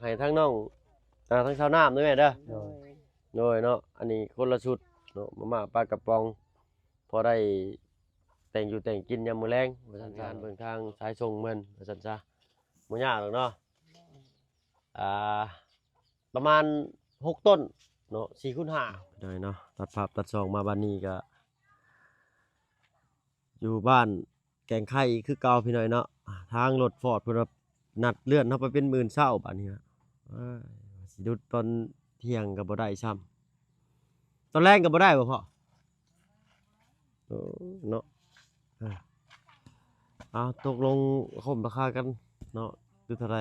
ໃຫ້ທັງນ້ອງ ອ່າ ທັງຊາວນ້ຳເດີແມ່ເດີ. ໂດຍ ໂດຍເນາະ ອັນນີ້ຄົນລະຊຸດເນາະ ມາມ່າປາກະປ໋ອງ ພໍໄດ້ແຕ່ງຢູ່ແຕ່ງກິນຍາມມື້ແລງວ່າຊັ້ນຊະ. ເບິ່ງທາງສາຍສົ່ງເພິ່ນວ່າຊັ້ນຊະ ບໍ່ຍາກດອກເນາະ. ອ່າ ປະມານຫົກຕົ້ນເນາະ ສີ່ຄູນຫ້າ ໄດ້ເນາະ. ຕັດພາບຕັດຊ່ອງມາບາດນີ້ກະ ຢູ່ບ້ານແກງໄຂ່ຄືເກົ່າພີ່ນ້ອງເນາະ. ທາງລົດຟອດເພິ່ນວ່ານັດເລື່ອນເຮົາໄປເປັນມື້ອື່ນເຊົ້າບາດນີ້. ເອີຍ ຊິດຸດຕອນທ່ຽງກໍບໍ່ໄດ້ຊ້ຳ ຕອນແລງກໍບໍ່ໄດ້ບໍ່ພໍ່? ໂອ້ ເນາະ ເອີ ເອົາ ຕົກລົງຄົມລາຄາກັນເນາະ ຫຼືເທົ່າໃດ?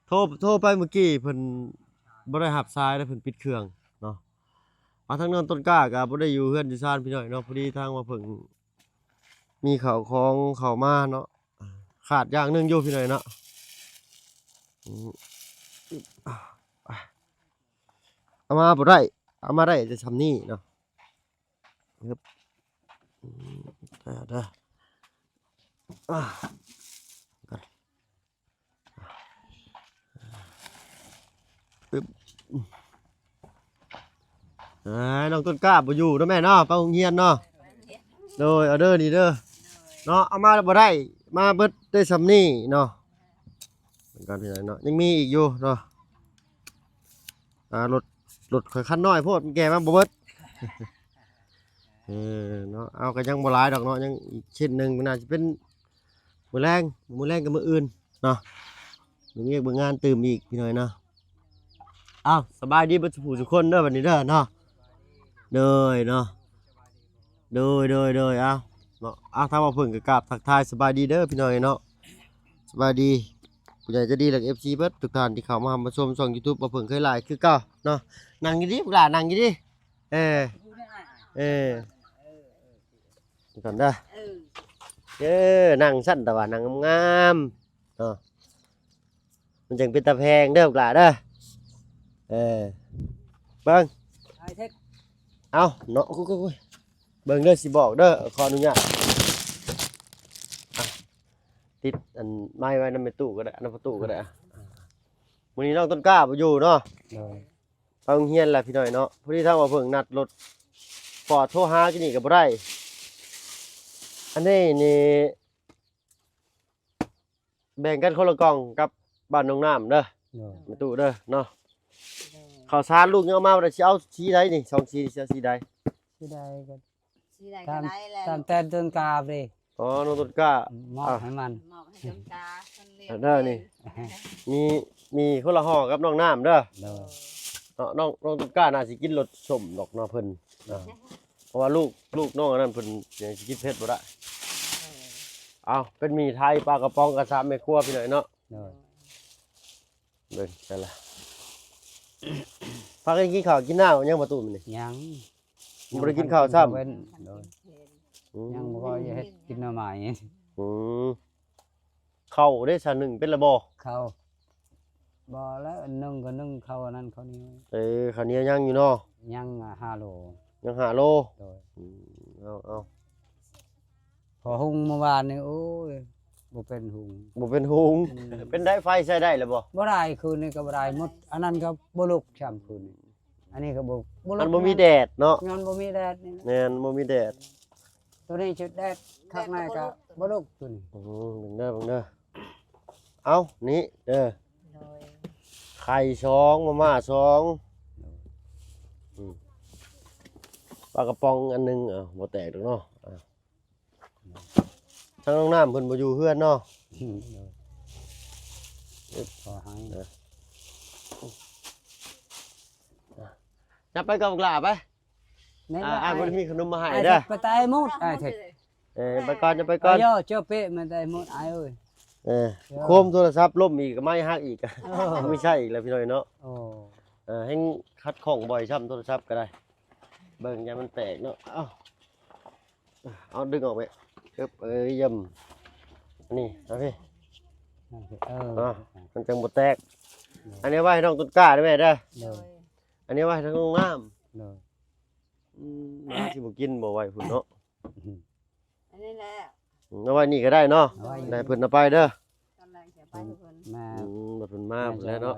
ໂທ ໂທໄປມື້ກີ້ເພິ່ນບໍ່ໄດ້ຮັບສາຍເດ້ ເພິ່ນປິດເຄື່ອງເນາະ. ເອົາ ທາງນ້ອງຕົ້ນກ້າກໍບໍ່ໄດ້ຢູ່ເຮືອນຢູ່ຊານພີ່ນ້ອງເນາະ. ພໍດີທາງວ່າເພິ່ນ ມີເຂົ້າຂອງເຂົ້າມາເນາະ ຂາດຢ່າງໜຶ່ງຢູ່ພີ່ນ້ອງເນາະ. ອືມ ເອົາມາບໍ່ໄດ້ ເອົາມາໄດ້ແຕ່ຊ່ຳນີ້ເນາະ. ອືມ ເດີ ເດີ ອາ ປຶບ ອ່າ ນ້ອງຕົ້ນກ້າບໍ່ຢູ່ເນາະແມ່ເນາະ ໄປໂຮງຮຽນເນາະ. ໂດຍ ເອົາເດີນີ້ເດີເນາະ ເອົາມາບໍ່ໄດ້ ມາເບິດໄດ້ຊ່ຳນີ້ເນາະ. ເບິ່ງກ່ອນພີ່ນ້ອງເນາະ ຍັງມີອີກຢູ່ເນາະ. ອ່າ ລົດ ລົດຂ້ອຍຄັນນ້ອຍໂພດ ມັນແກ່ມາບໍ່ເບິດ. ເອີ ເນາະ ເອົາ ກໍຍັງບໍ່ຫຼາຍດອກເນາະ ຍັງອີກເສັ້ນໜຶ່ງ ມັນໜ້າຈະເປັນ ມື້ແລງ ມື້ແລງກັບມື້ອື່ນເນາະ ເບິ່ງວຽກເບິ່ງງານຕື່ມອີກພີ່ນ້ອງເນາະ. ເອົ້າ ສະບາຍດີເບິດສູ່ຜູ້ສູ່ຄົນເດີບັດນີ້ເດີເນາະ. ໂດຍເນາະ ໂດຍ ໂດຍ ໂດຍ ເອົາເນາະ ເອົາ ທາງວ່າເພິ່ນກໍກາບທັກທາຍສະບາຍດີເດີພີ່ນ້ອງເນາະ. ສະບາຍດີຜູ້ໃຫຍ່ໃຈດີ ແລະ ເອັຟຊີ ເບິດທຸກທ່ານທີ່ເຂົ້າມາຮັບມາຊົມຊ່ອງ YouTube ວ່າເພິ່ນເຄີຍຫຼາຍຄືເກົ່າເນາະ. ນັ່ງຢູ່ດີ ພວກຫຼານນັ່ງຢູ່ດີ ເອີ ເອີ ກ່ອນເດີ ເອີ ເອີ ນັ່ງຊັ້ນ ແຕ່ວ່ານັ່ງງາມໆເນາະ ມັນຈັ່ງເປັນຕາແພງເດີ ພວກຫຼາເດີ. ເອີ ເບິ່ງ ເອົາເນາະ ໂອ້ຍ ເບິ່ງເດີ ຊິບອກເດີ ຂໍອະນຸຍາດ ອ່ະ ຕິດອັນໄມ້ໄວ້ນຳແມ່ຕູ້ກໍໄດ້ ນຳພໍ່ຕູ້ກໍໄດ້. ອ່ະ ມື້ນີ້ນ້ອງຕົ້ນກ້າບໍ່ຢູ່ເນາະ ໂດຍ ໄປໂຮງຮຽນແລ້ວພີ່ນ້ອງເນາະ. ພໍດີທາງວ່າເພິ່ນນັດລົດ ພໍໂທຫາກິນນີ້ກໍບໍ່ໄດ້. ອັນນີ້ນີ້ ແບ່ງກັນຄົນລະກ່ອງກັບບ້ານໜອງນ້ຳເດີ ໂດຍ ແມ່ຕູ້ເດີເນາະ. ໂດຍ ເຂົ້າສານລູກຍັງເອົາມາບໍ່ໄດ້ ຊິເອົາສີໃດນີ້ ສອງສີນີ້ຊິເອົາສີໃດ? ສີໃດກໍ ສີໃດກໍໄດ້ແລ້ວ ຕາມແຕ່ຕົ້ນກ້າເດ້. ອໍ ນ້ອງຕົ້ນກ້າ ມອບໃຫ້ມັນ ມອບໃຫ້ຕົ້ນກ້າ ເພິ່ນລ້ຽງເດີນີ້ ມີ ມີຄົນລະຫໍ່ກັບນ້ອງນ້ຳເດີ ໂດຍ ເນາະ. ນ້ອງ ນ້ອງຕົ້ນກ້າໜ້າຊິກິນລົດສົ້ມດອກເນາະເພິ່ນເນາະ ເພາະວ່າລູກ ລູກນ້ອງອັນນັ້ນເພິ່ນຍັງຊິກິນເຜັດບໍ່ໄດ້. ເອົາ ເປັນໝີ່ໄທ ປາກະປ໋ອງກັນສາມແມ່ຄົວພີ່ນ້ອງເນາະ ໂດຍ. ເບິ່ງຊັ້ນລະ ພາກັນກິນເຂົ້າກິນນ້ຳຍັງບໍ່ຕູ້ມນີ້? ຍັງ ຍັງບໍ່ໄດ້ກິນເຂົ້າຊ້ຳ ຍັງບໍ່ຄ່ອຍເຮັດກິນໜໍ່ໄມ້. ອືມ ເຂົ້າເດ້ ຊະ ໜຶ້ງເປັນລະບໍ່? ເຂົ້າ ບໍ່ແລ້ວ ໜຶ້ງກໍໜຶ້ງເຂົ້າອັນນັ້ນເຂົ້າໜຽວ. ເອີ ເຂົ້າໜຽວຍັງຢູ່ເນາະ? ຍັງຫ້າໂລ ຍັງຫ້າໂລ. ໂດຍ ອືມ ເອົາ ເອົາ ພໍຫຸງມື້ວານນີ້ ໂອ້ຍ ບໍ່ເປັນຫຸງ ບໍ່ເປັນຫຸງ. ອືມ ເປັນໄດ້ ໄຟໃຊ້ໄດ້ແລ້ວບໍ່? ບໍ່ໄດ້ ຄືນນີ້ກໍບໍ່ໄດ້ໝົດ ອັນນັ້ນກໍບໍ່ລຸກຊ້ຳຄືນນີ້. ອັນນີ້ກໍບໍ່ ບໍ່ ມັນບໍ່ມີແດດເນາະ ຍ້ອນບໍ່ມີແດດນີ້. ແມ່ນ ບໍ່ມີແດດ ໂຕນີ້ຊິແດດຄັກແນ່ກໍບໍ່ລຸກໂຕນີ້. ອືມ ເບິ່ງເດີ ເບິ່ງເດີ ເອົ້າ ນີ້ເດີ ໂດຍ ໄຂ່ສອງ ມາມ່າສອງ ໂດຍ ອືມ ປາກະປ໋ອງອັນໜຶ່ງ ເອົ້າ ບໍ່ແຕກດອກເນາະ. ອ່າ ທາງນ້ອງນ້ຳເພິ່ນບໍ່ຢູ່ເຮືອນເນາະ ອືມ ຂໍໃຫ້ ເອີ ຍັບໄປກັບບັກຫຼ້າໄປ ແມ່ນ ອ່າ ອ້າຍບໍ່ໄດ້ມີຂະໜົມມາໃຫ້ເດີ ໄປຕາຍໝົດ ອ້າຍເຖດ ເອີ ໄປກ່ອນ ຈະໄປກ່ອນ ເຈົ້າເປະມາຕາຍໝົດ ອ້າຍເອີຍ. ເອີ ໂຄມໂທລະສັບລົ້ມອີກ ໄມ້ຫັກອີກ ເອີ ມີໃຊ້ອີກແລ້ວພີ່ນ້ອງເນາະ. ໂອ້ ເອີ ແຮ່ງຂັດຂ້ອງບ່ອຍຊ້ຳ ໂທລະສັບກໍໄດ້ ເບິ່ງຢ່າມັນແຕກເນາະ. ເອົ້າ ເອົາດຶງອອກໄປ ເອີບ ເອີ ຢ້ຳ ອັນນີ້ ເອົາພີ້ ເອີ ອ່າ ມັນຈັ່ງບໍ່ແຕກ. ໂດຍ ອັນນີ້ໄວ້ໃຫ້ນ້ອງຕົ້ນກ້າເດີແມ່ເດີ ໂດຍ ອັນນີ້ໄວ້ໃຫ້ທາງນ້ອງນ້ຳ ໂດຍ ອືມ ໝາຊິບໍ່ກິນບໍ່ໄວ້ພຸ້ນເນາະ. ອັນນີ້ແຫຼະ ອືມ ເອົາໄວ້ນີ້ກໍໄດ້ເນາະ ເອົາໄວ້ນີ້ ໄດ້ເພິ່ນເອົາໄປເດີ ຕອນແລງຊິເອົາໄປໃຫ້ເພິ່ນ ແມ່ນ ອືມ ບັດເພິ່ນມາພຸ້ນແຫຼະເນາະ.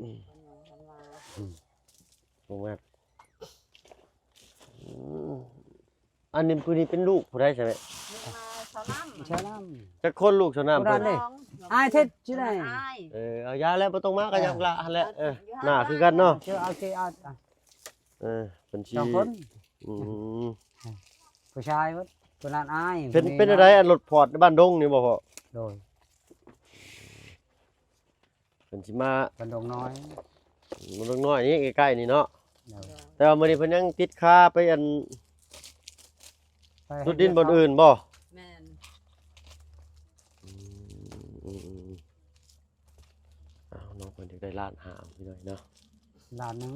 ອືມ ເພິ່ນວ່າ ອືມ ບໍ່ມັກ ອືມ ອັນນີ້ ຜູ້ນີ້ເປັນລູກຜູ້ໃດຊະແມ່? ລູກນາຍຊາວນ້ຳ ຊາວນ້ຳ ຈັກຄົນລູກຊາວນ້ຳ? ຜູ້ນັ້ນເດ້ ສອງ ອ້າຍເທັດຊິໄດ້ ອ້າຍ ເອີ ເອົາ ຢ່າແລ້ວ ບໍ່ຕ້ອງມາ ກໍຢາກລະຫັ້ນແຫຼະ ເອີ ເອີ ໜ້າຄືກັນເນາະ ເຈົ້າເອົາຊິເອົາ ເອີ ເພິ່ນຊິ ສອງຄົນ ອືມ ຜູ້ຊາຍເບິດ ຜູ້ນັ້ນອ້າຍ ເປັນ ຜູ້ນີ້ ເປັນແນວໃດ ນ້ອງ ອັນລົດຟອດໃນບ້ານດົງນີ້ບໍ່ພໍ່? ໂດຍ ເພິ່ນຊິມາ ບ້ານດົງນ້ອຍ ບ້ານດົງນ້ອຍນີ້ໃກ້ໆນີ້ເນາະ ໂດຍ ແຕ່ວ່າມື້ນີ້ເພິ່ນຍັງຕິດຄາໄປອັນ ໄປ ຂຸດດິນບ່ອນອື່ນບໍ່? ແມ່ນ ອືມ ເອົາ ນ້ອງເພິ່ນຢາກໄດ້ລ້ານຫ້າ ພີ່ນ້ອງເນາະ ລ້ານໜຶ່ງ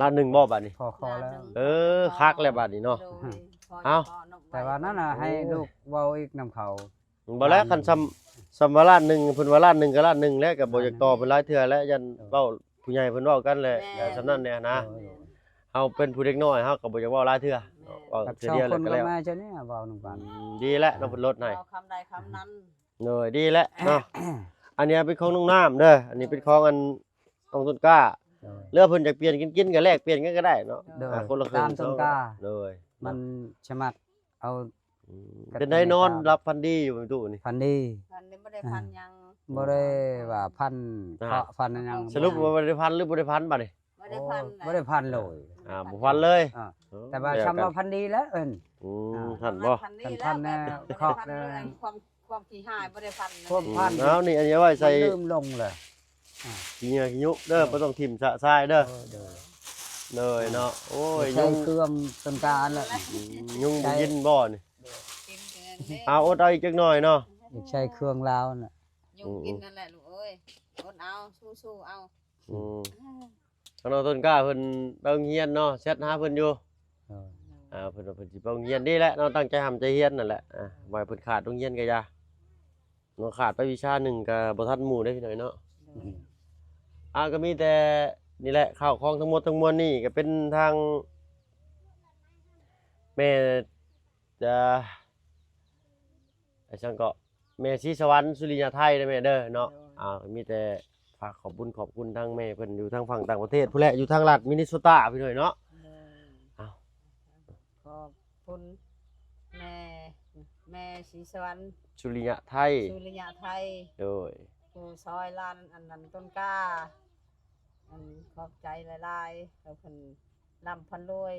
ລ້ານໜຶ່ງບໍ່ບາດນີ້? ພໍ ພໍແລ້ວ ເອີ ຄັກແລ້ວບາດນີ້ເນາະ ໂດຍ ເອົາ ແຕ່ວ່ານັ້ນນະ ໃຫ້ລູກເວົ້າອີກນຳເຂົາ ບໍ່ແລ້ວ ຄັນຊ່ຳ ຊ່ຳວ່າລ້ານໜຶ່ງ ເພິ່ນວ່າລ້ານໜຶ່ງກໍລ້ານໜຶ່ງແຫຼະ ກໍບໍ່ຢາກຕໍ່ເພິ່ນຫຼາຍເທື່ອແຫຼະ ຢ້ານເວົ້າ ຜູ້ໃຫຍ່ເພິ່ນເວົ້າກັນແຫຼະ ແມ່ນ ກໍຊ່ຳນັ້ນແຫຼະນະ ໂດຍ ເຮົາເປັນຜູ້ເດັກນ້ອຍ ເຮົາກໍບໍ່ຢາກເວົ້າຫຼາຍເທື່ອ ແມ່ນ ເນາະ ເວົ້າເທື່ອດຽວແລ້ວກໍແລ້ວ ກັບສອງຄົນກັບແມ່ເຈົ້ານີ້ເວົ້ານຳກັນ ອືມ ດີແຫຼະ ເນາະ ເພິ່ນລົດໃຫ້ ເວົ້າຄຳໃດຄຳນັ້ນ ໂດຍ ດີແຫຼະເນາະ ອັນນີ້ເປັນຂອງນ້ອງນ້ຳເດີ ອັນນີ້ເປັນຂອງອັນ ນ້ອງຕົ້ນກ້າ ໂດຍ ຫຼືວ່າເພິ່ນຢາກປ່ຽນກັນກິນກໍແລກປ່ຽນກັນກໍໄດ້ເນາະ ໂດຍ ອ່າ ຄົນລະເຄິ່ງ ຕາມຕົ້ນກ້າ ໂດຍ ມັນສາມາດເອົາ ອືມ ເປັນໃດນອນຫຼັບຝັນດີຢູ່ແມ່ຕູ້ນີ້? ຝັນດີ ຝັນດີ ບໍ່ໄດ້ຝັນຫຍັງ ອ່າ ບໍ່ໄດ້ວ່າຝັນ ອ່າ ເຄາະຝັນຫຍັງ ສະຫຼຸບວ່າບໍ່ໄດ້ຝັນ ຫຼືບໍ່ໄດ້ຝັນບາດນີ້? ບໍ່ໄດ້ຝັນ ໂອ້ ບໍ່ໄດ້ຝັນເລີຍ ອ່າ ບໍ່ຝັນເລີຍ ອ່າ ໂອ້ ແຕ່ວ່າຊ່ຳວ່າຝັນດີແລ້ວເອີ້ນ ອືມ ອ່າ ຫັ້ນບໍ່? ຝັນດີແລ້ວ ຝັນແນ່ ແບບບໍ່ໄດ້ຝັນ ເຄາະແນ່ ເລື່ອງຄວາມ ຄວາມຂີ້ຮ້າຍບໍ່ໄດ້ຝັນ ຄວາມຝັນ ອືມ ເອົານີ້ ອັນນີ້ໄວ້ໃສ່ ມັນລືມລົງເລີຍ ອ່າ ຂີ້ເຫຍື້ອຂີ້ຍຸເດີ ເອີ ບໍ່ຕ້ອງຖິ້ມຊະຊາຍເດີ ເອີ ໂດຍ ໂດຍເນາະ ໂອ້ຍ ໃສ່ເຄື່ອງຕົ້ນກ້າຫັ້ນແຫຼະ ອືມ ຍຸງບໍ່ກິນບໍ່ນີ້? ກິນເກີນເດ້ ເອົາ ອົດເອົາອີກຈັກໜ້ອຍເນາະ ຢາກໃສ່ເຄື່ອງລາວຫັ້ນແຫຼະ ຍຸງກິນ ອືມ ນັ້ນແຫຼະລູກເອີຍ ອົດເອົາ ສູ້ໆເອົາ ອືມ ທາງນ້ອງຕົ້ນກ້າເພິ່ນໄປໂຮງຮຽນເນາະ ແຊັດຫາເພິ່ນຢູ່ ເອີ ອ່າ ເພິ່ນວ່າເພິ່ນຊິໄປໂຮງຮຽນ ດີແຫຼະເນາະ ຕັ້ງໃຈຮ່ຳໃຈຮຽນນັ້ນແຫຼະ ອ່າ ບໍ່ໃຫ້ເພິ່ນຂາດໂຮງຮຽນກໍຢ່າເນາະ ຂາດໄປວິຊາໜຶ່ງກໍບໍ່ທັນໝູ່ເດ້ພີ່ນ້ອງເນາະ ອືມ ອ່າ ກໍມີແຕ່ນີ້ແຫຼະ ເຂົ້າຂອງທັງໝົດທັງມວນນີ້ກໍເປັນທາງແມ່ ຈະ ໄອ້ສັງເກາະ ແມ່ສີສະຫວັນ ສຸລິຍະໄທເດີແມ່ເດີເນາະ ໂດຍ ອ່າ ມີແຕ່ຝາກຂອບບຸນຂອບຄຸນທາງແມ່ເພິ່ນຢູ່ທາງຝັ່ງຕ່າງປະເທດພຸ້ນແຫຼະ ຢູ່ທາງລັດມິນິໂຊຕາພີ່ນ້ອງເນາະ ໂດຍ ເອົາ ຂອບຄຸນແມ່ ແມ່ສີສະຫວັນ ສຸລິຍະໄທ ສຸລິຍະໄທ ໂດຍ ຜູ້ຊ່ອຍຫຼານອັນນັ້ນຕົ້ນກ້າ ອັນ ຂອບໃຈຫຼາຍໆ ໃຫ້ເພິ່ນລ່ຳພັນລວຍ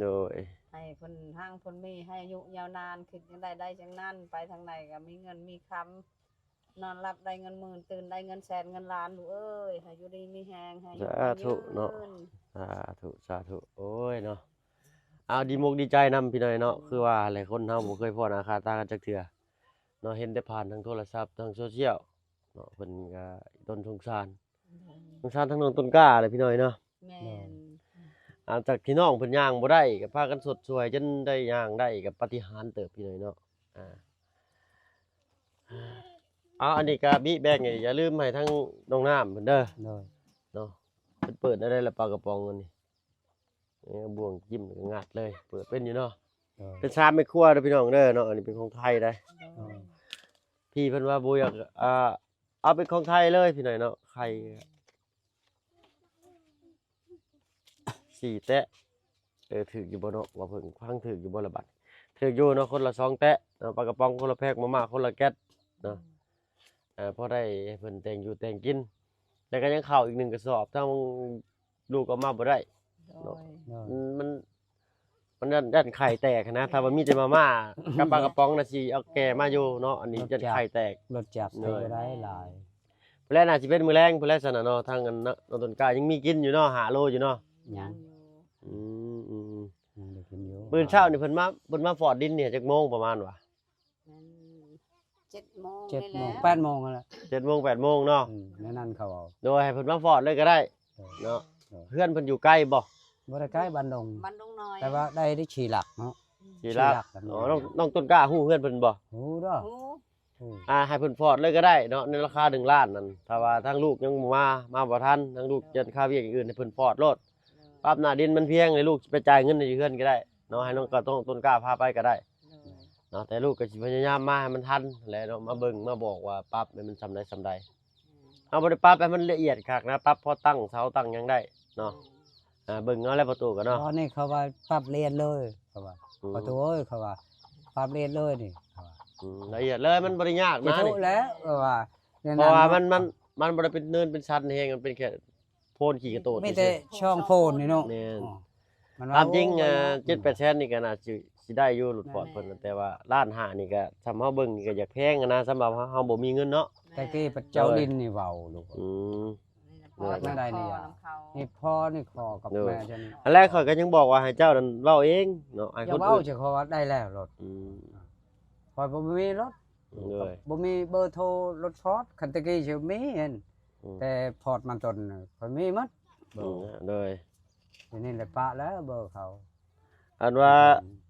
ໂດຍ ໃຫ້ເພິ່ນຮັ່ງເພິ່ນມີ ໃຫ້ອາຍຸຍາວນານ ຄິດຈັ່ງໃດໄດ້ຈັ່ງນັ້ນ ໄປທາງໃດກໍມີເງິນມີຄຳ ນອນຫຼັບໄດ້ເງິນໝື່ນ ຕື່ນໄດ້ເງິນແສນເງິນລ້ານ ລູກເອີຍ ໃຫ້ຢູ່ດີມີແຮງ ໃຫ້ອາຍຸ ສາທຸເນາະ ຍືນ ສາທຸ ສາທຸ ໂອ້ຍເນາະ ເອົາ ດີມົກດີໃຈນຳພີ່ນ້ອງເນາະ ຄືວ່າແຫຼະ ຄົນເຮົາບໍ່ເຄີຍພໍ້ໜ້າຄ່າຕາກັນຈັກເທື່ອເນາະ ເຫັນແຕ່ຜ່ານທາງໂທລະສັບ ທາງໂຊຊຽວ ເນາະ ເພິ່ນກໍຕົນສົງສານ ໂດຍ ສົງສານທັງນ້ອງຕົ້ນກ້າແຫຼະພີ່ນ້ອງເນາະ ແມ່ນ ໂດຍ ອ່າ ຈາກທີ່ນ້ອງເພິ່ນຍ່າງບໍ່ໄດ້ ກໍພາກັນຊົດຊ່ວຍຈົນໄດ້ຍ່າງໄດ້ ກໍປາຕິຫານເຕີບພີ່ນ້ອງເນາະ ອ່າ ເອົາ ອັນນີ້ກໍບິແບ່ງ ຢ່າລືມໃຫ້ທາງນ້ອງນ້ຳເພິ່ນເດີ ໂດຍ ເນາະ ເພິ່ນເປີດໄດ້ແລ້ວ ປາກະປ໋ອງອັນນີ້ ເອີ ບ່ວງຈິ້ມກໍງັດເລີຍ ເປີດເປັນຢູ່ເນາະ ໂດຍ ເປັນຊາມແມ່ຄົວເດີພີ່ນ້ອງເດີເນາະ ອັນນີ້ເປັນຂອງໄທໄດ໋ ໂດຍ ພີ່ເພິ່ນວ່າບໍ່ຢາກ ອ່າ ເອົາເປັນຂອງໄທເລີຍພີ່ນ້ອງເນາະ ໄຂ່ສີ່ແຕະ ເອີ ຖືກຢູ່ບໍ່ເນາະ ວ່າເພິ່ນຟັງຖືກຢູ່ບໍ່ລະບັດ ຖືກຢູ່ເນາະ ຄົນລະສອງແຕະເນາະ ປາກະປ໋ອງຄົນລະແພັກ ມາມ່າຄົນລະແກັດເນາະ ເອີ ພໍໄດ້ໃຫ້ເພິ່ນແຕ່ງຢູ່ແຕ່ງກິນ ແລ້ວກໍຍັງເຂົ້າອີກໜຶ່ງກະສອບ ທາງ ລູກເອົາມາບໍ່ໄດ້ເນາະ ໂດຍ ໂດຍ ມັນ ມັນ ມັນຢ້ານ ຢ້ານໄຂ່ແຕກຫັ້ນນະ ຖ້າວ່າມີແຕ່ມາມ່າກັບປາກະປ໋ອງນະ ຊິເອົາແກ່ມາຢູ່ເນາະ ອັນນີ້ຢ້ານໄຂ່ແຕກ ລົດຈັກ ໂດຍ ໄປບໍ່ໄດ້ຫຼາຍ ພຸ້ນແຫຼະ ໜ້າຊິເປັນມື້ແລງພຸ້ນແຫຼະຊັ້ນນະເນາະ ທາງອັນ ນ້ອງຕົ້ນກ້າຍັງມີກິນຢູ່ເນາະ ຫ້າໂລຢູ່ເນາະ ຍັງຢູ່ ອືມ ອືມ ຍັງໄດ້ກິນຢູ່ ມື້ເຊົ້ານີ້ເພິ່ນມາ ເພິ່ນມາຟອດດິນນີ້ຈັກໂມງປະມານຫວາ? ແມ່ນ ເຈັດໂມງ ເຈັດໂມງ ນີ້ແຫຼະ ແປດໂມງຫັ້ນແຫຼະ ເຈັດໂມງ ແປດໂມງເນາະ ອືມ ແນວນັ້ນເຂົາເວົ້າ ໂດຍ ໃຫ້ເພິ່ນມາຟອດເລີຍກໍໄດ້ ໂດຍ ເນາະ ໂດຍ ເຮືອນເພິ່ນຢູ່ໃກ້ບໍ່? ບໍ່ໄດ້ໃກ້ ບ້ານດົງ ບ້ານດົງນ້ອຍ ແຕ່ວ່າໄດ້ ໄດ້ສີ່ຫຼັກເນາະ ອືມ ສີ່ຫຼັກ ສີ່ຫຼັກກັນ ອໍ ນ້ອງ ນ້ອງຕົ້ນກ້າຮູ້ເຮືອນເພິ່ນບໍ່? ຮູ້ເດີ ຮູ້ ຮູ້ ອ່າ ໃຫ້ເພິ່ນຟອດເລີຍກໍໄດ້ເນາະ ໃນລາຄາໜຶ່ງລ້ານນັ້ນ ຖ້າວ່າທາງລູກຍັງບໍ່ມາ ມາບໍ່ທັນ ທາງລູກຢ້ານຄາວຽກຢ່າງອື່ນ ໃຫ້ເພິ່ນຟອດໂລດ ປັບໜ້າດິນມັນພຽງ ໃຫ້ລູກໄປຈ່າຍເງິນໃນເຮືອນກໍໄດ້ເນາະ ໃຫ້ນ້ອງກໍຕ້ອງ ຕົ້ນກ້າພາໄປກໍໄດ້ ໂດຍ ເນາະ ແຕ່ລູກກໍຊິພະຍາຍາມມາໃຫ້ມັນທັນແຫຼະເນາະ ມາເບິ່ງມາບອກວ່າປັບໃຫ້ມັນສ່ຳໃດສ່ຳໃດ ອືມ ເພ ຮົາບໍ່ໄດ້ປັບໃຫ້ມັນລະອຽດຄັກນະ, ປັບພໍຕັ້ງເສົາຕັ້ງຫຍັງໄດ້ເນາະ. ອ່າ ເບິ່ງເອົາແຫຼະປະຕູກໍເນາະ. ຕອນນີ້ເຂົາວ່າປັບລະອຽດເລີຍ ເຂົາວ່າ ອືມ ປະຕູເອີຍ ເຂົາວ່າປັບລະອຽດເລີຍນີ້ ເຂົາວ່າ ອືມ ລະອຽດເລີຍ ມັນບໍ່ໄດ້ຍາກນະ ຖືກແລ້ວ ເຂົາວ່າ ເພາະວ່າມັນ ມັນ ມັນບໍ່ໄດ້ເປັນເນີນເປັນຊັນແຮງ ມັນເປັນແຄ່ ໂພນຂີ້ກະໂຕດ ມີແຕ່ຊ່ອງໂພນນີ້ເນາະ. ແມ່ນ ມັນວ່າ ຕາມຈິງ ໂອ້ຍ ເອີ ເຈັດແປດແສນນີ້ກໍໜ້າຊິ ຊິໄດ້ຢູ່ລົດຟອດເພິ່ນ ແມ່ນ ແຕ່ວ່າລ້ານຫ້ານີ້ກໍ ສ່ຳເຮົາເບິ່ງນີ້ກໍຢາກແພງນະ ສຳລັບເຮົາ ເຮົາບໍ່ມີເງິນເນາະ. ແຕ່ກີ້ປະເຈົ້າ ໂດຍ ດິນນີ້ເວົ້າລູກ ອືມ ໂດຍ ແນວໃດນີ້ ເຮັດພໍນີ້ຂໍກັບ ໂດຍ ແມ່ເຈົ້ານີ້ ອັນແລກຂ້ອຍກໍຍັງບອກວ່າໃຫ້ເຈົ້ານັ້ນເວົ້າເອງເນາະ ໃຫ້ຄົນອື່ນ ເວົ້າຈະຂໍວ່າໄດ້ແລ້ວໂລດ ອືມ ຂ້ອຍບໍ່ມີໂລດ ໂດຍ ບໍ່ມີເບີໂທລົດຟອດ ຄັນແຕ່ກີ້ຊິມີຫັ້ນ ອືມ ແຕ່ຟອດມາຕົນຂ້ອຍມີໝົດ ອືມ ໂດຍ ດຽວນີ້ແຫຼະປະແລ້ວເບີເຂົາ ອັນວ່າ ອືມ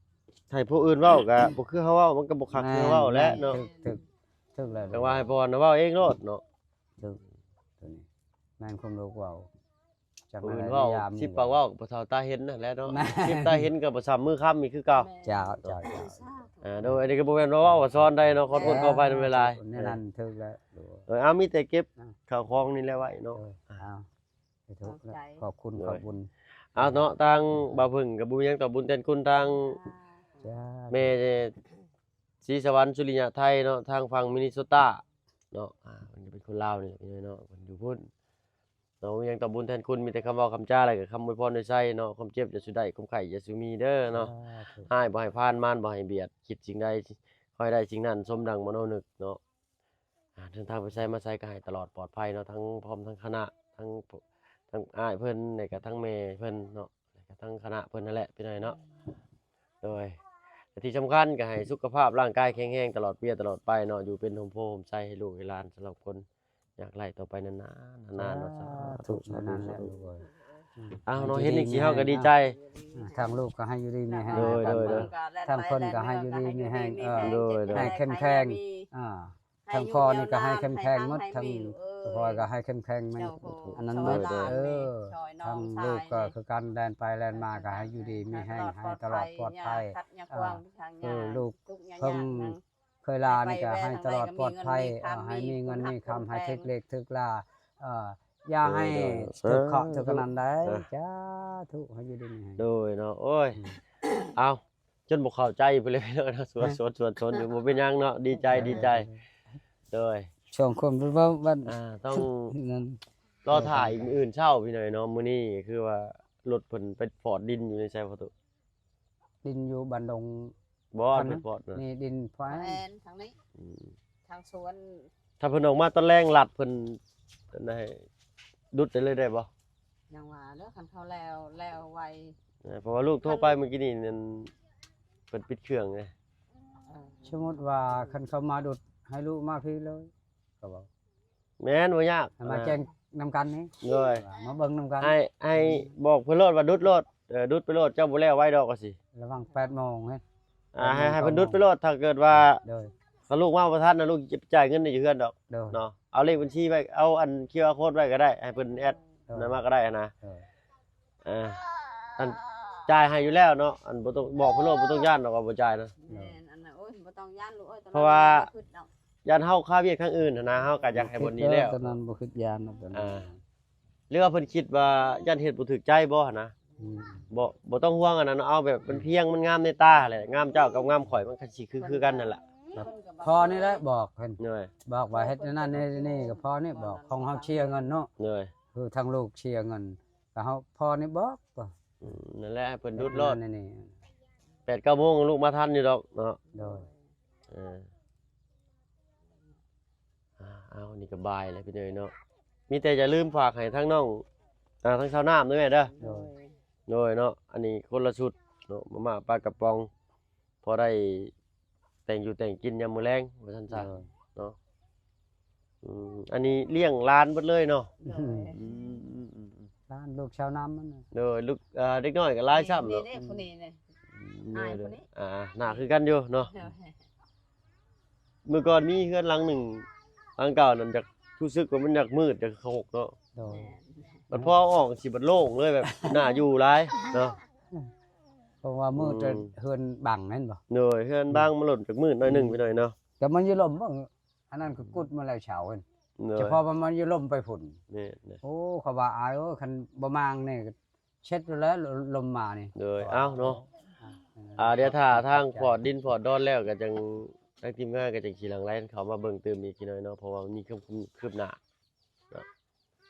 ໃຫ້ຜູ້ອື່ນເວົ້າກໍບໍ່ຄືເຮົາເວົ້າ ມັນກໍບໍ່ຄັກຄືເຮົາເວົ້າແຫຼະເນາະ ຖືກ ຖືກ ຖືກແລ້ວ ແຕ່ວ່າໃຫ້ພໍ່ນະເວົ້າເອງໂລດເນາະ ຖືກ ໂຕນີ້ແມ່ນຄວາມລູກເວົ້າ ຈັກ ຜູ້ອື່ນເວົ້າ ສິບປາກເວົ້າກໍບໍ່ເທົ່າຕາເຫັນນັ້ນແຫຼະເນາະ ສິບຕາເຫັນກໍບໍ່ສ່ຳມືຄ້ຳອີກຄືເກົ່າ ເຈົ້າ ເຈົ້າ ເຈົ້າ ເອີ ໂດຍ ອັນນີ້ກໍບໍ່ແມ່ນວ່າເວົ້າວ່າສອນໃດເນາະ ຂໍໂທດ ເອີ ຂໍອະໄພນຳຫຼາຍໆ ແນວນັ້ນຖືກແລ້ວ ເອີ ເອົາ ມີແຕ່ເກັບ ອ່າ ເຂົ້າຂອງນີ້ແຫຼະໄວ້ເນາະ ເອີ ອ່າ ເອົາ ໂດຍ ຂອບຄຸນ ໂດຍ ຂອບບຸນ ເອົາເນາະ ທາງບ່າວເພິ່ງກໍບໍ່ມີຫຍັງຕອບບຸນແທນຄຸນທາງ ເຈົ້າ ແມ່ ສີສະຫວັນ ສຸລິຍະໄທເນາະ ທາງຝັ່ງມິນນິໂຊຕາເນາະ ອ່າ ເພິ່ນກໍເປັນຄົນລາວນີ້ແຫຼະພີ່ນ້ອງເນາະ ເພິ່ນຢູ່ພຸ້ນເນາະ ບໍ່ມີຫຍັງຕອບບຸນແທນຄຸນ ມີແຕ່ຄຳເວົ້າຄຳຈາ ແລ້ວກໍຄຳອວຍພອນອວຍໄຊເນາະ ຄວາມເຈັບຢ່າສູ່ໄດ້ ຄວາມໄຂ້ຢ່າສູ່ມີເດີເນາະ ສາທຸ ຮ້າຍບໍ່ໃຫ້ຜ່ານ ມານບໍ່ໃຫ້ບຽດ ຄິດສິ່ງໃດຂໍໃຫ້ໄດ້ສິ່ງນັ້ນ ສົມດັ່ງມະໂນນຶກເນາະ ອ່າ ເດີນທາງໄປໃສມາໃສກໍໃຫ້ຕະຫຼອດປອດໄພເນາະ ທັງພ້ອມທັງຄະນະ ທັງ ທັງອ້າຍເພິ່ນ ແລ້ວກໍທັງແມ່ເພິ່ນເນາະ ແລ້ວກໍທັງຄະນະເພິ່ນນັ້ນແຫຼະ ພີ່ນ້ອງເນາະ ໂດຍ ແລະທີ່ສຳຄັນກໍໃຫ້ສຸຂະພາບຮ່າງກາຍແຂງແຮງຕະຫຼອດເວຍຕະຫຼອດໄປເນາະ ຢູ່ເປັນຮົ່ມໂພຮົ່ມໄຊໃຫ້ລູກໃຫ້ຫຼານ ສຳລັບຄົນຍາກໄຮ້ຕໍ່ໄປນານໆ ນານໆເນາະ ສາທຸ ສາທຸ ສາທຸ ເອົາເນາະ ເຫັນຈັ່ງຊີ້ເຮົາກໍດີໃຈ ອ່າ ທາງລູກກໍໃຫ້ຢູ່ດີມີແຮງ ໂດຍ ໂດຍ ໂດຍ ທາງເພິ່ນກໍໃຫ້ຢູ່ດີມີແຮງ ເອີ ໂດຍ ໂດຍ ໃຫ້ເຂັ້ມແຂງ ອ່າ ທາງພໍ່ນີ້ກໍໃຫ້ເຂັ້ມແຂງໝົດ ທາງພໍ່ກໍໃຫ້ເຂັ້ມແຂງ ອັນນັ້ນໝົດ ເອີ ທາງລູກກໍຄືກັນ ແລ່ນໄປແລ່ນມາກໍໃຫ້ຢູ່ດີມີແຮງ ໃຫ້ຕະຫຼອດປອດໄພ ເອີ ລູກເພິ່ງເຄີຍຫຼານີ້ກໍໃຫ້ຕະຫຼອດປອດໄພ ເອີ ໃຫ້ມີເງິນມີຄຳ ໃຫ້ຖືກເລກຖືກລາ ເອີ ຢ່າໃຫ້ຖືກເຄາະຖືກອັນນັ້ນໄດ໋ ສາທຸ ໃຫ້ຢູ່ດີມີແຮງ ໂດຍເນາະ ໂອ້ຍ ເອົາ ຈົນບໍ່ເຂົ້າໃຈພຸ້ນແຫຼະເນາະ ສວນ ສວນ ສວນ ສວນຢູ່ ບໍ່ເປັນຫຍັງເນາະ ດີໃຈ ດີໃຈ ໂດຍ ຊ່ວງຄົນເວົ້າ ອ່າ ຕ້ອງລໍຖ້າອີກມື້ອື່ນເຊົ້າພີ່ນ້ອງເນາະ ມື້ນີ້ຄືວ່າລົດເພິ່ນໄປຟອດດິນຢູ່ໃນໃສພໍ່ຕູ້ ດິນຢູ່ບ້ານດົງ ບໍ່ ເພິ່ນຟອດນະ ນີ້ດິນແຂວງ ແມ່ນທາງນີ້ ອືມ ທາງສວນ ຖ້າເພິ່ນອອກມາຕອນແລງລັດເພິ່ນໃຫ້ດຸດໄດ້ເລີຍໄດ້ບໍ່? ຍັງວ່າເດີ ຄັນເຂົາແລ້ວ ແລ້ວໄວ ເອີ ເພາະວ່າລູກໂທໄປມື້ກີ້ນີ້ນັ້ນ ເພິ່ນປິດເຄື່ອງເດ້ ເອີ ສົມມຸດວ່າຄັນເຂົາມາດຸດ ໃຫ້ລູກມາພີ້ເລີຍ ເຂົາເວົ້າ ແມ່ນ ບໍ່ຍາກ ໃຫ້ມາແຈ້ງນຳກັນນີ້ ໂດຍ ມາເບິ່ງນຳກັນ ໃຫ້ ໃຫ້ບອກເພິ່ນໂລດວ່າດຸດໂລດ ດຸດໄປໂລດ ເຈົ້າບໍ່ແລ້ວໄວດອກ ວ່າຊີ້ ລະຫວ່າງແປດໂມງເດ້ ອ່າ ໃຫ້ ໃຫ້ເພິ່ນດຸດໄປໂລດ ຖ້າເກີດວ່າ ໂດຍ ຄັນລູກມາບໍ່ທັນນະ ລູກຈະໄປຈ່າຍເງິນໃຫ້ຢູ່ເຮືອນດອກ ໂດຍ ເນາະ ເອົາເລກບັນຊີໄວ້ ເອົາອັນຄິວອາໂຄດໄວ້ກໍໄດ້ ໃຫ້ເພິ່ນແອັດ ໂດຍ ນັ້ນມາກໍໄດ້ຫັ້ນນະ ໂດຍ ອ່າ ອັນຈ່າຍໃຫ້ຢູ່ແລ້ວເນາະ ອັນບໍ່ຕ້ອງ ບອກເພິ່ນໂລດ ບໍ່ຕ້ອງຢ້ານດອກວ່າບໍ່ຈ່າຍນະ ແມ່ນ ອັນນັ້ນ ໂອ້ຍ ບໍ່ຕ້ອງຢ້ານລູກເອີຍ ເພາະວ່າ ຢ້ານເຮົາຄາວຽກທາງອື່ນຫັ້ນນະ ເຮົາກໍຢາກໃຫ້ບ່ອນນີ້ແລ້ວ ຕອນນັ້ນບໍ່ຄິດຢ້ານດອກ ອ່າ ຫຼືວ່າເພິ່ນຄິດວ່າຢ້ານເຮັດບໍ່ຖືກໃຈບໍ່ຫັ້ນນະ ອືມ ບໍ່ ບໍ່ຕ້ອງຫ່ວງອັນນັ້ນ ເອົາແບບມັນພຽງ ມັນງາມໃນຕາຫັ້ນແຫຼະ ງາມເຈົ້າກັບງາມຂ້ອຍ ມັນກໍຊິຄື ຄືກັນຫັ້ນລະ ພໍ່ນີ້ແຫຼະບອກເພິ່ນ ໂດຍ ບອກວ່າເຮັດແນວນັ້ນແນວນີ້ ກໍພໍ່ນີ້ບອກ ຂອງເຮົາເຊຍເງິນເນາະ ໂດຍ ຄືທາງລູກເຊຍເງິນ ກໍເຮົາ ພໍ່ນີ້ບອກ ອືມ ນັ້ນແຫຼະ ໃຫ້ເພິ່ນດຸດໂລດ ແປດເກົ້າໂມງລູກມາທັນຢູ່ດອກເນາະ ໂດຍ ເອີ ອ່າ ເອົາ ນີ້ກໍບ່າຍແລ້ວພີ່ນ້ອງເນາະ ມີແຕ່ຢ່າລືມຝາກໃຫ້ທາງນ້ອງ ອ່າ ທາງສາວນ້ຳເດີແມ່ເດີ ໂດຍ ໂດຍເນາະ ອັນນີ້ຄົນລະຊຸດເນາະ ມາມ່າປາກະປ໋ອງ ພໍໄດ້ແຕ່ງຢູ່ແຕ່ງກິນຍາມມື້ແລງວ່າຊັ້ນຊະ ໂດຍ ເນາະ ອືມ ອັນນີ້ລ້ຽງຫຼານເບິດເລີຍເນາະ ໂດຍ ອືມ ຫຼານລູກສາວນ້ຳມັນນະ ໂດຍ ລູກ ເອີ ເດັກນ້ອຍກໍຫຼາຍຊ້ຳເນາະ ນີ້ ນີ້ ຜູ້ນີ້ນີ້ ອືມ ອ້າຍຜູ້ນີ້ ອ່າ ໜ້າຄືກັນຢູ່ເນາະ ໂດຍ ເມື່ອກ່ອນມີເຮືອນຫຼັງໜຶ່ງ ຫຼັງເກົ່ານັ້ນ ຢາກ ຮູ້ສຶກວ່າມັນຢາກມືດ ຢາກຂະຫົກເນາະ ໂດຍ ບັດພໍອອກຊິບັດໂລ່ງເລີຍ ແບບໜ້າຢູ່ຫຼາຍເນາະ ເພາະວ່າມືດ ອືມ ເຮືອນບັງແມ່ນບໍ່? ໂດຍ ເຮືອນບັງ ອືມ ມັນລົດຈາກມືດໜ້ອຍໜຶ່ງ ອືມ ໄປໜ້ອຍເນາະ ແຕ່ມັນຢູ່ລົມເບິ່ງ ອັນນັ້ນກໍກຸດມາແລ້ວເຊົ້າຫັ້ນ ໂດຍ ສະເພາະວ່າມັນຢູ່ລົມໄປພຸ້ນ. ແມ່ນ ໂອ້ ເຂົາວ່າ ອາຍເອີຍ ຄັນບໍ່ມາງນີ້ເຊັດຢູ່ແລ້ວ ລົມມານີ້. ໂດຍ ເອົາເນາະ ອ່າ ດຽວຖ້າທາງພໍດດິນພໍດດອນແລ້ວ ກໍຈັ່ງ ທາງທີມງານກໍຈັ່ງຊິຫຼັ່ງໄຫຼເຂົ້າມາເບິ່ງຕື່ມອີກຈັກໜ້ອຍເນາະ ເພາະວ່າມັນມີຄວາມຄືບໜ້າເນາະ.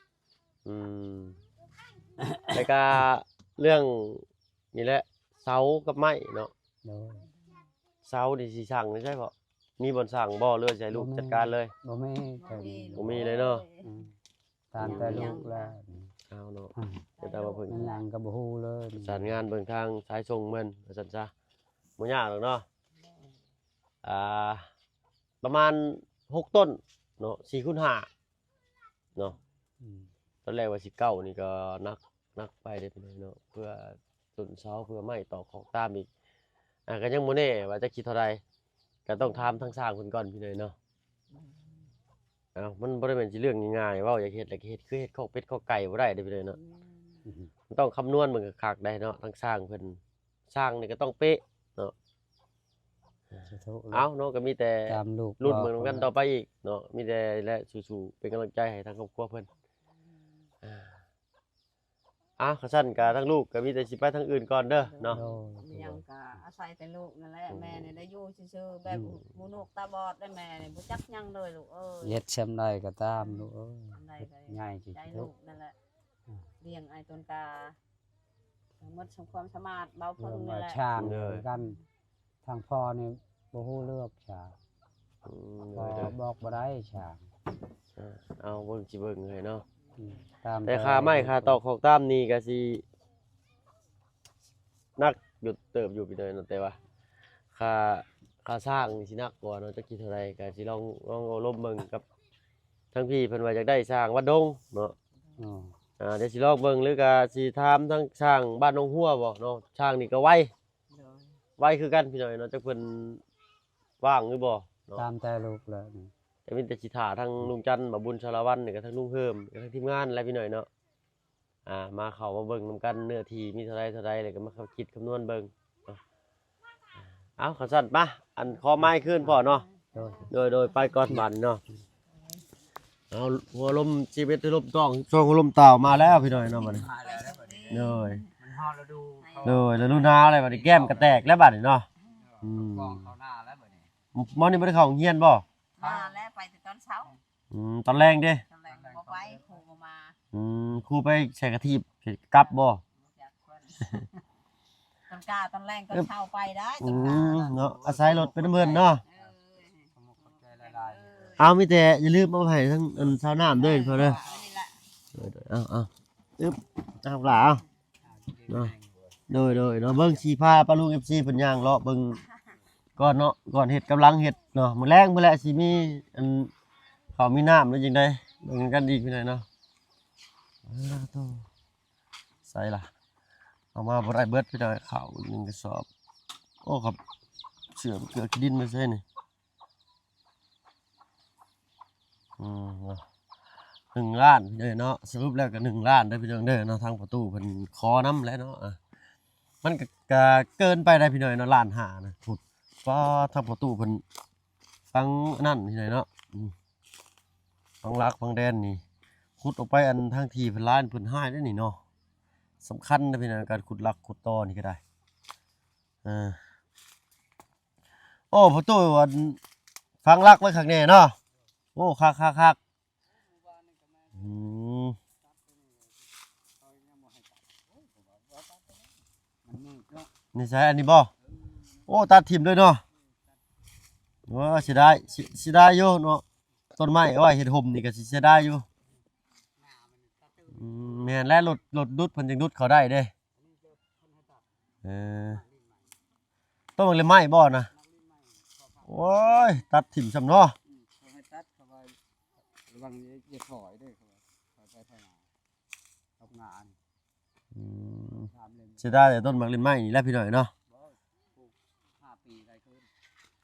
ອືມ ແລ້ວກໍເລື່ອງນີ້ແຫຼະ ເສົາກັບໄມ້ເນາະ. ໂດຍ ເສົານີ້ຊິສ້າງຢູ່ໃສພໍ່? ມີບ່ອນສ້າງບໍ່ ຫຼືວ່າຊິໃຫ້ລູກຈັດການເລີຍ? ບໍ່ມີ ບໍ່ມີເລີຍເນາະ. ອືມ ຕາມແຕ່ລູກແລ້ວ ເອົາເນາະ ອືມ ແຕ່ວ່າເພິ່ນ ແມ່ນຫຍັງກໍບໍ່ຮູ້ເລີຍ ປະສານງານເບິ່ງທາງສາຍສົ່ງເພິ່ນວ່າຊັ້ນຊະ. ບໍ່ຍາກດອກເນາະ ອ່າ ປະມານຫົກຕົ້ນເນາະ ສີ່ຄູນຫ້າເນາະ. ອືມ ຕອນແລກວ່າຊິເກົ້ານີ້ກໍໜັກ ໜັກໄປເດ້ພີ່ນ້ອງເນາະ ເພື່ອຕົ້ນເສົາ ເພື່ອໄມ້ຕອກຂອກຕາມອີກ ອ່າ ກໍຍັງບໍ່ແນ່ວ່າຈະຄິດເທົ່າໃດ ກໍຕ້ອງຖາມທາງຊ່າງເພິ່ນກ່ອນພີ່ນ້ອງເນາະ. ເອົ້າ ມັນບໍ່ໄດ້ແມ່ນຊິເລື່ອງງ່າຍໆ ເວົ້າຢາກເຮັດແລ້ວກໍເຮັດ ຄືເຮັດຄອກເປັດຄອກໄກ່ບໍ່ໄດ້ເດ້ພີ່ນ້ອງເນາະ. ອືມ ມັນຕ້ອງຄຳນວນເບິ່ງຄັກໆໄດ໋ເນາະ ທາງຊ່າງເພິ່ນ ຊ່າງນີ້ກໍຕ້ອງເປະເນາະ. ສາທຸ ເອົາເນາະ ກໍມີແຕ່ ຕາມລູກ ລຸ້ນເບິ່ງນຳກັນຕໍ່ໄປອີກເນາະ. ມີແຕ່ແຫຼະ ສູ້ໆ ເປັນກຳລັງໃຈໃຫ້ທາງຄອບຄົວເພິ່ນ. ອ່າ ຄັນຊັ້ນກໍທາງລູກກໍມີແຕ່ຊິໄປທາງອື່ນກ່ອນເດີເນາະ. ໂດຍ ມີຫຍັງກໍອາໄສແຕ່ລູກນັ້ນແຫຼະ. ໂດຍ ແມ່ນີ້ໄດ້ຢູ່ຊື່ໆ ແບບ ອືມ ຫູໜວກຕາບອດໄດ໋ ແມ່ນີ້ບໍ່ຈັກຫຍັງເລີຍລູກເອີຍ. ເຮັດຊ່ຳໃດກໍຕາມ ອືມ ລູກເອີຍ ຊ່ຳໃດກໍໃຫຍ່ທີ່ສຸດ ໃຈລູກນັ້ນແຫຼະ. ອືມ ລ້ຽງອ້າຍຕົນກາ ໝົດຄວາມສາມາດເບົາເພິ່ງນີ້ແຫຼະ. ໂດຍ ຊ່າງ ໂດຍ ຄືກັນ ທາງພໍ່ນີ້ບໍ່ຮູ້ເລື່ອງຊ່າງ. ອືມ ພໍ່ ໂດຍ ໂດຍ ບອກບໍ່ໄດ້ຊ່າງ. ເອີ ເອົາເບິ່ງ ຊິເບິ່ງໃຫ້ເນາະ. ອືມ ຕາມ ແຕ່ຄ່າໄມ້ຄ່າຕອກຂອກຕາມນີ້ກໍຊິໜັກຢູ່ ເຕີບຢູ່ພີ່ນ້ອງເນາະ ແຕ່ວ່າຄ່າ ຄ່າຊ່າງນີ້ຊິໜັກກວ່າເນາະ. ຈັກຊິເທົ່າໃດ ກໍຊິລອງ ລອງເອົາລົມເບິ່ງກັບທາງພີ່ເພິ່ນວ່າຢາກໄດ້ຊ່າງວັດດົງເນາະ. ອໍ ອ່າ ດຽວຊິລອງເບິ່ງ ຫຼືກໍຊິຖາມທາງຊ່າງບ້ານໜອງຫົວບໍເນາະ. ຊ່າງນີ້ກໍໄວ ໂດຍ ໄວຄືກັນພີ່ນ້ອງເນາະ ຈັກເພິ່ນວ່າງຫຼືບໍ່ເນາະ. ຕາມແຕ່ລູກແລ້ວນີ້ ແຕ່ມີແຕ່ຊິຖ້າທາງລຸງຈັນ ບ່າວບຸນ ສາລະວັນ ແລ້ວກໍທາງລຸງເຮີມ ແລ້ວກໍທາງທີມງານແຫຼະພີ່ນ້ອງເນາະ. ອ່າ ມາເຂົ້າມາເບິ່ງນຳກັນ ເນື້ອທີ່ມີເທົ່າໃດເທົ່າໃດ ແລ້ວກໍມາຄຳຄິດຄຳນວນເບິ່ງເນາະ. ເອົາ ຄັນຊັ້ນປະ ອັນ ຂໍໄມ້ຄືນພໍ່ເນາະ. ໂດຍ ໂດຍ ໂດຍ ໄປກ່ອນບາດນີ້ເນາະ. ເອົາ ຫົວລົມ ສິບເອັດ ຫົວລົມຕອງ ສິບສອງ ຫົວລົມຕາວມາແລ້ວພີ່ນ້ອງເນາະ ບາດນີ້. ໂດຍ ມັນຮອດລະດູ ໂດຍ ລະດູໜາວແລ້ວ ບາດນີ້ແກ້ມກໍແຕກແລ້ວບາດນີ້ເນາະ. ອືມ ກອງເຂົ້າໜ້າແລ້ວບາດນີ້. ໝໍນີ້ບໍ່ໄດ້ເຂົ້າໂຮງຮຽນບໍ່? ມາແລ້ວ ໄປແຕ່ຕອນເຊົ້າ. ອືມ ຕອນແລງເດ້? ຕອນແລງບໍ່ໄປ ຄູບໍ່ມາ. ອືມ ຄູໄປໃສ່ກະຖີບກັບບໍ່? ຕອນກາ ຕອນແລງ ຕອນເຊົ້າໄປໄດ້. ອືມ ເນາະ ອາໄສລົດໄປນຳເພິ່ນເນາະ. ເອີ ເອົາ ມີແຕ່ຢ່າລືມເອົາໃຫ້ທັງ ອັນ ຊາວນ້ຳເດີ ພໍ່ເດີ. ເອີ ເອົາ ເອົາ ອຶບ ເອົາຫຼ້າ ເອົາ ເນາະ. ໂດຍ ໂດຍ ເນາະ ເບິ່ງ ຊິພາປ້າລຸງ ເອັຟຊີ ເພິ່ນຍ່າງເລາະເບິ່ງກ່ອນເນາະ ກ່ອນເຮັດ ກຳລັງເຮັດເນາະ. ມື້ແລງພຸ້ນແຫຼະ ຊິມີ ອັນ ເຂົ້າມີນ້ຳ ຫຼືຈັ່ງໃດ ເບິ່ງນຳກັນອີກພີ່ນ້ອງເນາະ. ເອີ ໂຕ ໃສ່ລະ ເອົາມາບໍ່ໄດ້ເບິດພີ່ນ້ອງ ເຂົ້າໜຶ່ງກະສອບ. ໂອ້ ຄັບ ເສື້ອເກືອກຂີ້ດິນໄປໃສນີ້? ອືມ ເນາະ ໜຶ່ງລ້ານເດີເນາະ. ສະຫຼຸບແລ້ວກໍໜຶ່ງລ້ານເດີພີ່ນ້ອງເດີເນາະ. ທາງພໍ່ຕູ້ເພິ່ນຂໍນຳແຫຼະເນາະ. ອ່າ ມັນກໍ ກໍເກີນໄປໄດ໋ພີ່ນ້ອງເນາະ ລ້ານຫ້ານະ. ພຸ້ນ ປ້າ ທາງພໍ່ຕູ້ເພິ່ນຝັງອັນນັ້ນພີ່ນ້ອງເນາະ. ອືມ ຝັງຫຼັກຝັງແດນນີ້ ຂຸດອອກໄປ ອັນ ທາງທີ່ເພິ່ນຫຼາຍ ເພິ່ນຮ້າຍເດ້ນີ້ເນາະ. ສຳຄັນເດ້ພີ່ນ້ອງ ການຂຸດຫຼັກຂຸດຕໍ່ນີ້ກໍໄດ້. ເອີ ໂອ້ ພໍ່ຕູ້ ອັນ ຝັງຫຼັກໄວ້ຄັກແນ່ເນາະ. ໂອ້ ຄັກໆໆ. ອືມ ມັນມືດເນາະ. ນີ້ໃສ ອັນນີ້ບໍ່? ໂອ້ ຕັດຖິ້ມເລີຍເນາະ. ໂອ້ ເສຍດາຍ ເສຍ ເສຍດາຍຢູ່ເນາະ. ຕົ້ນໄມ້ເອົາໄວ້ເຮັດຮົ່ມນີ້ກໍຊິເສຍດາຍຢູ່. ອືມ ແມ່ນແຫຼະ ລົດ ລົດດຸດເພິ່ນຈຶ່ງດຸດເຂົ້າໄດ້ເດ້. ເອີ ຕົ້ນໝາກລິ້ນໄມ້ບໍ່ນະ? ໂອ້ຍ ຕັດຖິ້ມຊ້ຳເນາະ. ອືມ ເຂົາໃຫ້ຕັດ ເຂົາວ່າລະວັງຢ່າຖອຍເດ້ ເຂົາວ່າຖອຍໄປຖອຍມາ ຕົກໜ້ານີ້. ອືມ ສາມເຫຼັ້ມ ເສຍດາຍແຕ່ຕົ້ນໝາກລິ້ນໄມ້ນີ້ແຫຼະພີ່ນ້ອງເນາະ. ບໍ່ ປູກຫ້າປີໄດ້ຄືນ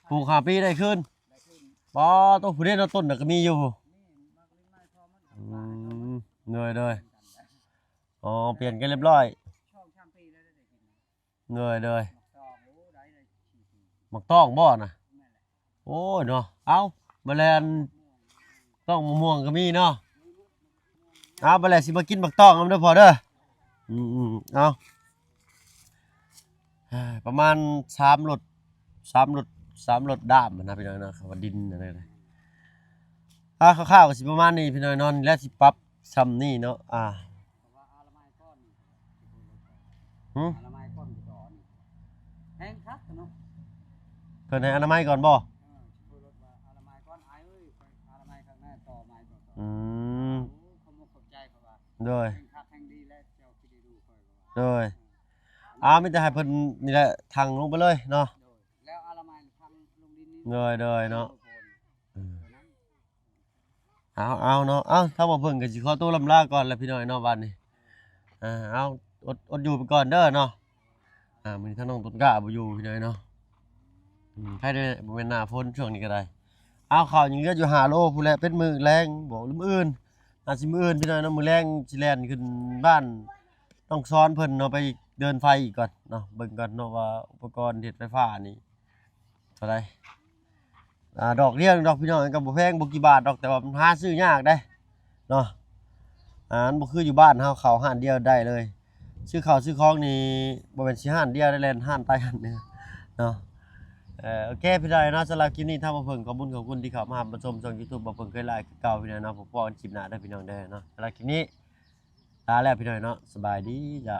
ປູກຫ້າປີໄດ້ຄືນ ໄດ້ຄືນ. ປ້າ ໂຕ ຜູ້ເດ້ເນາະ ຕົ້ນນະກໍມີຢູ່. ນີ້ໝາກລິ້ນໄມ້ພໍ່ມັນ. ອືມ ໂດຍໆ ອໍ ປ່ຽນກັນລຽບລ້ອຍ ສອງສາມປີແລ້ວໄດ້ກິນ. ໂດຍໆ ໝາກຕອງ ໂອ້ ໄດ້ ໄດ້ສີ່ປີ. ໝາກຕອງບໍ່ນະ? ແມ່ນແຫຼະ. ໂອ້ຍເນາະ ເອົ້າ ມາແລ່ນ ຕ້ອງ ມະມ່ວງກໍມີເນາະ. ເອົາ ບັດແລ້ວຊິມາກິນບັກຕ້ອງນຳເດີພໍ່ເດີ. ອືມໆ ເອົາ ປະມານສາມລົດ ສາມລົດ ສາມລົດດ້າມນະພີ່ນ້ອງເນາະ. ຄຳວ່າດິນອັນນັ້ນນະ ອ່າ ຄ່າວໆກໍຊິປະມານນີ້ພີ່ນ້ອງເນາະ. ແລະ ຊິປັບຊ່ຳນີ້ເນາະ. ອ່າ ຫື? ອະນາໄມກ່ອນ ແຮງຄັກເນາະ. ເພິ່ນໃຫ້ອະນາໄມກ່ອນບໍ່? ເອີ ຊິເປີດລົດວ່າອະນາໄມກ່ອນ ອ້າຍເອີຍ ອະນາໄມຂ້າງໜ້າຕໍ່ໄມກ່ອນ. ອືມ ໂອ້ ຂອບອົກຂອບໃຈເຂົາວ່າ ໂດຍ ແຮງຄັກແຮງດີແລ້ວ ເຈົ້າຄິດດີດູຂ້ອຍວ່າ. ໂດຍ ເອີ ອ້າວ ມີແຕ່ໃຫ້ເພິ່ນນີ້ແຫຼະ ຖັງລົງໄປເລີຍເນາະ. ໂດຍ ແລ້ວອະນາໄມພັງລົງດິນນີ້. ໂດຍ ໂດຍເນາະ. ເອີ ເອົາ ເອົາເນາະ ເອົາ ທາງບ່າວເຜິ້ງກໍຊິຂໍຕົວລຳລາກ່ອນແຫຼະພີ່ນ້ອງເນາະ ບາດນີ້. ເອີ ເອົາ ອົດ ອົດຢູ່ໄປກ່ອນເດີເນາະ. ອ່າ ມື້ນີ້ທາງນ້ອງຕົ້ນກ້າບໍ່ຢູ່ພີ່ນ້ອງເນາະ. ອືມ ໃຜໄດ້ ບໍ່ແມ່ນໜ້າຝົນຊ່ວງນີ້ກໍໄດ້. ເອົາ ເຂົ້າຍັງເຫຼືອຢູ່ຫ້າໂລພຸ້ນແຫຼະ ເປັນມື້ແລງບໍ່ ຫຼືມື້ອື່ນ ອາດຊິມື້ອື່ນພີ່ນ້ອງເນາະ. ມື້ແລງຊິແລ່ນຂຶ້ນບ້ານນ້ອງຊອນເພິ່ນເນາະ ໄປເດີນໄຟອີກກ່ອນເນາະ ເບິ່ງກ່ອນເນາະວ່າອຸປະກອນເຮັດໄຟຟ້ານີ້ເທົ່າໃດ. ອ່າ ດອກດຽວດອກພີ່ນ້ອງ ກໍບໍ່ແພງ ບໍ່ກີ່ບາດດອກ ແຕ່ວ່າມັນຫາຊື້ຍາກເດ້ເນາະ. ອ່າ ມັນບໍ່ຄືຢູ່ບ້ານເຮົາ ເຂົ້າຮ້ານດຽວໄດ້ເລີຍ. ຊື້ເຂົ້າຊື້ຂອງນີ້ບໍ່ແມ່ນຊິຮ້ານດຽວໄດ້ ແລ່ນຮ້ານໃຕ້ຮ້ານເໜືອເນາະ. ເອີ ໂອເຄ ພີ່ນ້ອງເນາະ ສຳລັບຄລິບນີ້ທາງບ່າວເຜິ້ງ ຂອບບຸນຂອບຄຸນທີ່ເຂົ້າມາຮັບມາຊົມຊ່ອງ YouTube ບ່າວເຜິ້ງເຄີຍຫຼາຍຄືເກົ່າພີ່ນ້ອງເນາະ. ພົບກັນຄລິບໜ້າເດີພີ່ນ້ອງເດີເນາະ. ສຳລັບຄລິບນີ້ລາແລ້ວພີ່ນ້ອງເນາະ ສະບາຍດີເຈົ້າ.